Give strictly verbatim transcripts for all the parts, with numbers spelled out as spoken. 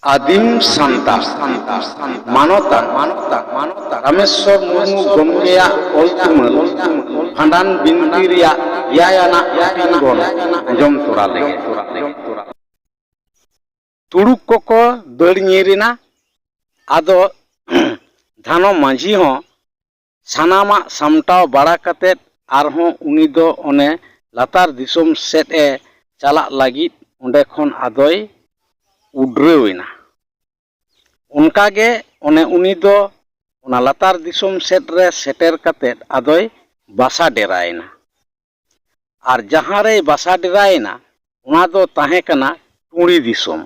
ᱟᱹᱫᱤᱢ ᱥᱟᱱᱛᱟᱲ ᱢᱟᱱᱚᱛᱟᱱ ᱨᱟᱢᱮᱥᱣᱚᱨ ᱢᱩᱨᱢᱩ ᱜᱚᱢᱠᱮᱭᱟᱜ ᱚᱞ ᱛᱩᱢᱟᱹᱞ ᱵᱷᱟᱸᱰᱟᱱ ᱵᱤᱱᱛᱤ ᱨᱮᱭᱟᱜ ᱮᱭᱟᱭ ᱟᱱᱟᱜ ᱦᱟᱹᱴᱤᱧ ᱵᱚᱱ ᱟᱸᱡᱚᱢ ᱛᱚᱨᱟ ᱞᱮᱜᱮ᱾ ᱛᱩᱲᱩᱠ ᱠᱚᱠᱚ ᱫᱟᱹᱲ ᱧᱤᱨ ᱮᱱᱟ᱾ ᱟᱫᱚ ᱫᱷᱟᱱᱚ ᱢᱟᱹᱡᱷᱤ ᱦᱚᱸ ᱥᱟᱱᱟᱢᱟᱜ ᱥᱟᱢᱴᱟᱣ ᱵᱟᱲᱟ ᱠᱟᱛᱮᱫ ᱟᱨᱦᱚᱸ ᱩᱱᱤ ᱫᱚ ᱚᱱᱮ ᱞᱟᱛᱟᱨ ᱫᱤᱥᱚᱢ ᱥᱮᱫ ᱮ ᱪᱟᱞᱟᱜ ᱞᱟᱹᱜᱤᱫ ᱚᱸᱰᱮ ᱠᱷᱚᱱ ᱟᱫᱚᱭ ᱩᱰᱨᱟᱹᱣ ᱮᱱᱟ᱾ ᱚᱱᱠᱟᱜᱮ ᱚᱱᱮ ᱩᱱᱤ ᱫᱚ ᱚᱱᱟ ᱞᱟᱛᱟᱨ ᱫᱤᱥᱚᱢ ᱥᱮᱫ ᱨᱮ ᱥᱮᱴᱮᱨ ᱠᱟᱛᱮᱫ ᱟᱫᱚᱭ ᱵᱟᱥᱟ ᱰᱮᱨᱟᱭᱮᱱᱟ᱾ ᱟᱨ ᱡᱟᱦᱟᱸ ᱨᱮᱭ ᱵᱟᱥᱟ ᱰᱮᱨᱟᱭᱮᱱᱟ, ᱚᱱᱟ ᱫᱚ ᱛᱟᱦᱮᱸ ᱠᱟᱱᱟ ᱴᱩᱬᱤ ᱫᱤᱥᱚᱢ᱾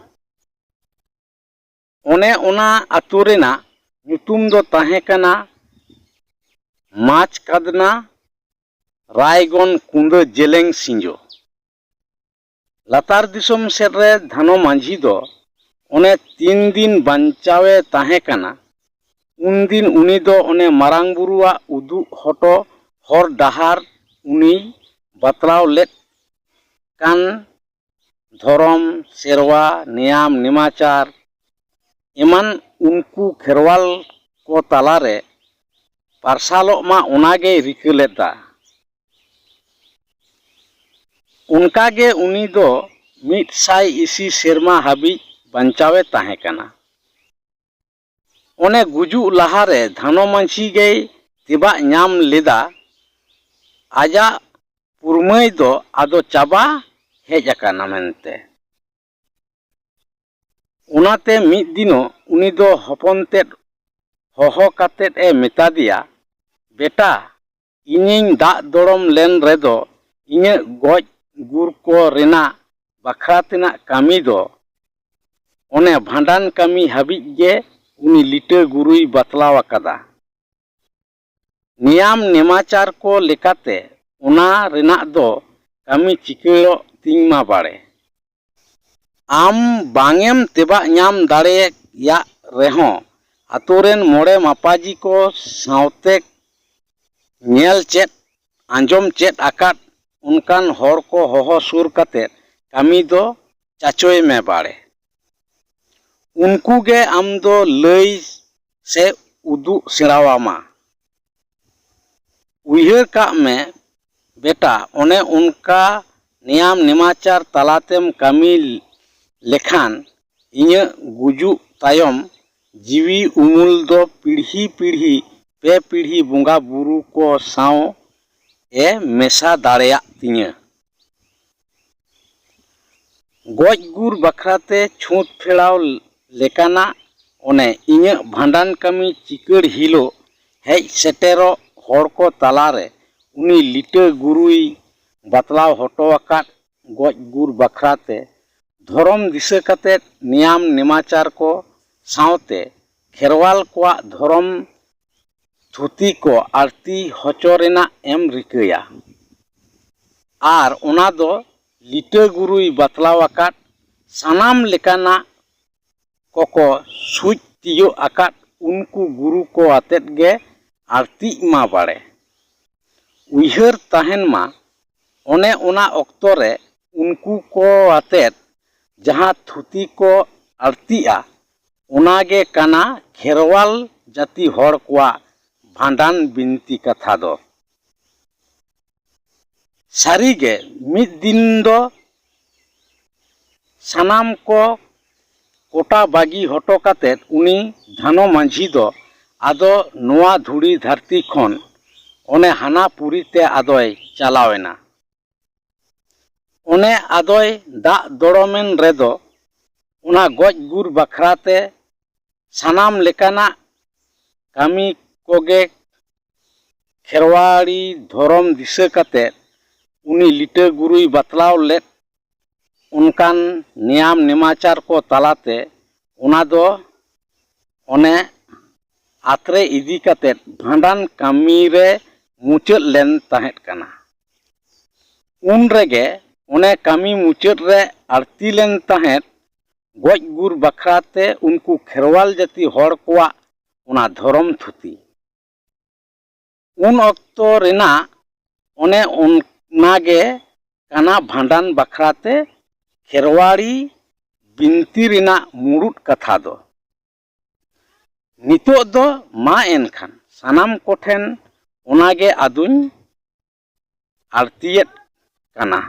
ᱚᱱᱮ ᱚᱱᱟ ᱟᱹᱛᱩ ᱨᱮᱱᱟᱜ ᱧᱩᱛᱩᱢ ᱫᱚ ᱛᱟᱦᱮᱸ ᱠᱟᱱᱟ ᱢᱟᱪ ᱠᱟᱫᱱᱟ ᱨᱟᱭᱜᱚᱱ ᱠᱩᱸᱫᱟᱹ ᱡᱮᱞᱮᱝ ᱥᱤᱸᱡᱚ᱾ ᱞᱟᱛᱟᱨ ᱫᱤᱥᱚᱢ ᱥᱮᱫ ᱨᱮ ᱫᱷᱟᱱᱚ ᱢᱟᱹᱡᱷᱤ ᱫᱚ ᱚᱱᱮ ᱛᱤᱱ ᱫᱤᱱ ᱵᱟᱧᱪᱟᱣᱮ ᱛᱟᱦᱮᱸ ᱠᱟᱱᱟ, ᱩᱱᱫᱤᱱ ᱩᱱᱤ ᱫᱚ ᱚᱱᱮ ᱢᱟᱨᱟᱝ ᱵᱩᱨᱩᱣᱟᱜ ᱩᱫᱩᱜ ᱦᱚᱴᱚ ᱦᱚᱨ ᱰᱟᱦᱟᱨ ᱩᱱᱤᱭ ᱵᱟᱛᱞᱟᱣ ᱞᱮᱫ ᱠᱟᱱ ᱫᱷᱚᱨᱚᱢ, ᱥᱮᱨᱣᱟ, ᱱᱮᱭᱟᱢ, ᱱᱮᱢᱟᱪᱟᱨ ᱮᱢᱟᱱ ᱩᱱᱠᱩ ᱠᱷᱮᱨᱣᱟᱞ ᱠᱚ ᱛᱟᱞᱟᱨᱮ ᱯᱟᱨᱥᱟᱞᱚᱜ ᱢᱟ, ᱚᱱᱟᱜᱮᱭ ᱨᱤᱠᱟᱹ ᱞᱮᱫᱟ᱾ ᱚᱱᱠᱟᱜᱮ ᱩᱱᱤ ᱫᱚ ᱢᱤᱫ ᱥᱟᱭ ᱤᱥᱤ ᱥᱮᱨᱢᱟ ᱦᱟᱹᱵᱤᱡ ᱵᱟᱧᱪᱟᱣᱮ ᱛᱟᱦᱮᱸ ᱠᱟᱱᱟ᱾ ᱚᱱᱮ ᱜᱩᱡᱩᱜ ᱞᱟᱦᱟᱨᱮ ᱫᱷᱟᱱᱚ ᱢᱟᱹᱡᱷᱤ ᱜᱮᱭ ᱛᱮᱵᱟᱜ ᱧᱟᱢ ᱞᱮᱫᱟ, ᱟᱡᱟᱜ ᱯᱩᱨᱢᱟᱹᱭ ᱫᱚ ᱟᱫᱚ ᱪᱟᱵᱟ ᱦᱮᱡ ᱟᱠᱟᱱᱟ ᱢᱮᱱᱛᱮ᱾ ᱚᱱᱟᱛᱮ ᱢᱤᱫ ᱫᱤᱱᱚᱜ ᱩᱱᱤ ᱫᱚ ᱦᱚᱯᱚᱱ ᱛᱮᱫ ᱦᱚᱦᱚ ᱠᱟᱛᱮᱫ ᱮ ᱢᱮᱛᱟ ᱫᱮᱭᱟ, "ᱵᱮᱴᱟ, ᱤᱧᱤᱧ ᱫᱟᱜ ᱫᱚᱲᱚᱢ ᱞᱮᱱ ᱨᱮᱫᱚ ᱤᱧᱟᱹᱜ ᱜᱚᱡ ᱜᱩᱨ ᱠᱚ ᱨᱮᱱᱟᱜ ᱵᱟᱠᱷᱨᱟ ᱛᱮᱱᱟᱜ ᱠᱟᱹᱢᱤ ᱫᱚ ᱚᱱᱮ ᱵᱷᱟᱸᱰᱟᱱ ᱠᱟᱹᱢᱤ ᱦᱟᱹᱵᱤᱡ ᱜᱮ ᱩᱱᱤ ᱞᱤᱴᱟᱹ ᱜᱩᱨᱩᱭ ᱵᱟᱛᱞᱟᱣ ᱟᱠᱟᱫᱟ᱾ ᱱᱮᱭᱟᱢ ᱱᱮᱢᱟᱪᱟᱨ ᱠᱚ ᱞᱮᱠᱟᱛᱮ ᱚᱱᱟ ᱨᱮᱱᱟᱜ ᱫᱚ ᱠᱟᱹᱢᱤ ᱪᱤᱠᱟᱹᱲᱚᱜ ᱛᱤᱧ ᱢᱟ ᱵᱟᱲᱮ᱾ ᱟᱢ ᱵᱟᱝ ᱮᱢ ᱛᱮᱵᱟᱜ ᱧᱟᱢ ᱫᱟᱲᱮᱭᱟᱜ ᱨᱮᱦᱚᱸ, ᱟᱛᱳ ᱨᱮᱱ ᱢᱚᱬᱮ ᱢᱟᱯᱟᱡᱤ ᱠᱚ ᱥᱟᱶᱛᱮ ᱧᱮᱞ ᱪᱮᱫ, ᱟᱸᱡᱚᱢ ᱪᱮᱫ ᱟᱠᱟᱫ ᱚᱱᱠᱟᱱ ᱦᱚᱲ ᱠᱚ ᱦᱚᱦᱚ ᱥᱩᱨ ᱠᱟᱛᱮ ᱠᱟᱹᱢᱤ ᱫᱚ ᱪᱟᱪᱚᱭ ᱢᱮ ᱵᱟᱲᱮ᱾" ᱩᱱᱠᱩ ᱜᱮ ᱟᱢ ᱫᱚ ᱞᱟᱹᱭ ᱥᱮ ᱩᱫᱩᱜ ᱥᱮᱬᱟᱣᱟᱢᱟ᱾ ᱩᱭᱦᱟᱹᱨ ᱠᱟᱜ ᱢᱮ ᱵᱮᱴᱟ, ᱚᱱᱮ ᱚᱱᱠᱟ ᱱᱮᱭᱟᱢ ᱱᱮᱢᱟᱪᱟᱨ ᱛᱟᱞᱟᱛᱮᱢ ᱠᱟᱹᱢᱤ ᱞᱮᱠᱷᱟᱱ ᱤᱧᱟᱹᱜ ᱜᱩᱡᱩᱜ ᱛᱟᱭᱚᱢ ᱡᱤᱣᱤ ᱩᱢᱩᱞ ᱫᱚ ᱯᱤᱲᱦᱤ ᱯᱤᱲᱦᱤ, ᱯᱮ ᱯᱤᱲᱦᱤ ᱵᱚᱸᱜᱟ ᱵᱩᱨᱩ ᱠᱚ ᱥᱟᱶ ᱮ ᱢᱮᱥᱟ ᱫᱟᱲᱮᱭᱟᱜ ᱛᱤᱧᱟᱹ᱾ ᱜᱚᱡ ᱜᱩᱨ ᱵᱟᱠᱷᱨᱟᱛᱮ ᱪᱷᱩᱸᱛ ᱯᱷᱮᱲᱟᱣ ᱞᱮᱠᱟᱱᱟᱜ ᱚᱱᱮ ᱤᱧᱟᱹᱜ ᱵᱷᱟᱸᱰᱟᱱ ᱠᱟᱹᱢᱤ ᱪᱤᱠᱟᱹᱲ ᱦᱤᱞᱳᱜ ᱦᱮᱡ ᱥᱮᱴᱮᱨᱚᱜ ᱦᱚᱲ ᱠᱚ ᱛᱟᱞᱟᱨᱮ ᱩᱱᱤ ᱞᱤᱴᱟᱹ ᱜᱩᱨᱩᱭ ᱵᱟᱛᱞᱟᱣ ᱦᱚᱴᱚ ᱟᱠᱟᱫ ᱜᱚᱡ ᱜᱩᱨ ᱵᱟᱠᱷᱨᱟᱛᱮ ᱫᱷᱚᱨᱚᱢ ᱫᱤᱥᱟᱹ ᱠᱟᱛᱮ ᱱᱮᱭᱟᱢ ᱱᱮᱢᱟᱪᱟᱨ ᱠᱚ ᱥᱟᱶᱛᱮ ᱠᱷᱮᱨᱣᱟᱞ ᱠᱚᱣᱟᱜ ᱫᱷᱚᱨᱚᱢ ᱛᱷᱩᱛᱤ ᱠᱚ ᱟᱹᱲᱛᱤ ᱦᱚᱪᱚ ᱨᱮᱱᱟᱜ ᱮᱢ ᱨᱤᱠᱟᱹᱭᱟ᱾ ᱟᱨ ᱚᱱᱟ ᱫᱚ ᱞᱤᱴᱟᱹ ᱜᱩᱨᱩᱭ ᱵᱟᱛᱞᱟᱣ ᱟᱠᱟᱫ ᱥᱟᱱᱟᱢ ᱞᱮᱠᱟᱱᱟᱜ ᱠᱚᱠᱚ ᱥᱩᱡ ᱛᱤᱭᱳᱜ ᱟᱠᱟᱫ ᱩᱱᱠᱩ ᱜᱩᱨᱩ ᱠᱚ ᱟᱛᱮᱫ ᱜᱮ ᱟᱹᱲᱛᱤᱜ ᱢᱟ ᱵᱟᱲᱮ᱾ ᱩᱭᱦᱟᱹᱨ ᱛᱟᱦᱮᱱ ᱢᱟ, ᱚᱱᱮ ᱚᱱᱟ ᱚᱠᱛᱚ ᱨᱮ ᱩᱱᱠᱩ ᱠᱚ ᱟᱛᱮᱫ ᱡᱟᱦᱟᱸ ᱛᱷᱩᱛᱤ ᱠᱚ ᱟᱹᱲᱛᱤᱜᱼᱟ, ᱚᱱᱟ ᱜᱮ ᱠᱟᱱᱟ ᱠᱷᱮᱨᱣᱟᱞ ᱡᱟᱹᱛᱤ ᱦᱚᱲ ᱠᱚᱣᱟᱜ ᱵᱷᱟᱸᱰᱟᱱ ᱵᱤᱱᱛᱤ ᱠᱟᱛᱷᱟ ᱫᱚ᱾ ᱥᱟᱹᱨᱤ ᱜᱮ, ᱢᱤᱫ ᱫᱤᱱ ᱫᱚ ᱥᱟᱱᱟᱢ ᱠᱚ ᱠᱚᱴᱟ ᱵᱟᱹᱜᱤ ᱦᱚᱴᱚ ᱠᱟᱛᱮᱫ ᱩᱱᱤ ᱫᱷᱟᱱᱚ ᱢᱟᱹᱡᱷᱤ ᱫᱚ ᱟᱫᱚ ᱱᱚᱣᱟ ᱫᱷᱩᱲᱤ ᱫᱷᱟᱹᱨᱛᱤ ᱠᱷᱚᱱ ᱚᱱᱮ ᱦᱟᱱᱟ ᱯᱩᱨᱤ ᱛᱮ ᱟᱫᱚᱭ ᱪᱟᱞᱟᱣ ᱮᱱᱟ᱾ ᱚᱱᱮ ᱟᱫᱚᱭ ᱫᱟᱜ ᱫᱚᱲᱚᱢᱮᱱ ᱨᱮᱫᱚ ᱚᱱᱟ ᱜᱚᱡ ᱜᱩᱨ ᱵᱟᱠᱷᱨᱟ ᱛᱮ ᱥᱟᱱᱟᱢ ᱞᱮᱠᱟᱱᱟᱜ ᱠᱟᱹᱢᱤ ᱠᱚᱜᱮ ᱠᱷᱮᱨᱣᱟᱲᱤ ᱫᱷᱚᱨᱚᱢ ᱫᱤᱥᱟᱹ ᱠᱟᱛᱮ ᱩᱱᱤ ᱞᱤᱴᱟᱹ ᱜᱩᱨᱩᱭ ᱵᱟᱛᱞᱟᱣ ᱞᱮᱫ ᱚᱱᱠᱟᱱ ᱱᱮᱭᱟᱢ ᱱᱮᱢᱟᱪᱟᱨ ᱠᱚ ᱛᱟᱞᱟᱛᱮ ᱚᱱᱟ ᱫᱚ ᱚᱱᱮ ᱟᱛᱨᱮ ᱤᱫᱤ ᱠᱟᱛᱮ ᱵᱷᱟᱸᱰᱟᱱ ᱠᱟᱹᱢᱤ ᱨᱮ ᱢᱩᱪᱟᱹᱫ ᱞᱮᱱ ᱛᱟᱦᱮᱸᱫ ᱠᱟᱱᱟ᱾ ᱩᱱ ᱨᱮᱜᱮ ᱚᱱᱮ ᱠᱟᱹᱢᱤ ᱢᱩᱪᱟᱹᱫ ᱨᱮ ᱟᱹᱲᱛᱤ ᱞᱮᱱ ᱛᱟᱦᱮᱸᱫ ᱜᱚᱡ ᱜᱩᱨ ᱵᱟᱠᱷᱨᱟ ᱛᱮ ᱩᱱᱠᱩ ᱠᱷᱮᱨᱣᱟᱞ ᱡᱟᱹᱛᱤ ᱦᱚᱲ ᱠᱚᱣᱟᱜ ᱚᱱᱟ ᱫᱷᱚᱨᱚᱢ ᱛᱷᱩᱛᱤ᱾ ᱩᱱ ᱚᱠᱛᱚ ᱨᱮᱱᱟᱜ ᱚᱱᱮ ᱚᱱᱟᱜᱮ ᱠᱟᱱᱟ ᱵᱷᱟᱸᱰᱟᱱ ᱵᱟᱠᱷᱨᱟ ᱛᱮ ᱠᱷᱮᱨᱣᱟᱲᱤ ᱵᱤᱱᱛᱤ ᱨᱮᱱᱟᱜ ᱢᱩᱲᱩᱫ ᱠᱟᱛᱷᱟ ᱫᱚ᱾ ᱱᱤᱛᱚᱜ ᱫᱚ ᱢᱟ ᱮᱱᱠᱷᱟᱱ ᱥᱟᱱᱟᱢ ᱠᱚᱴᱷᱮᱱ ᱚᱱᱟᱜᱮ ᱟᱫᱚᱧ ᱟᱹᱲᱛᱤᱭᱮᱫ ᱠᱟᱱᱟ᱾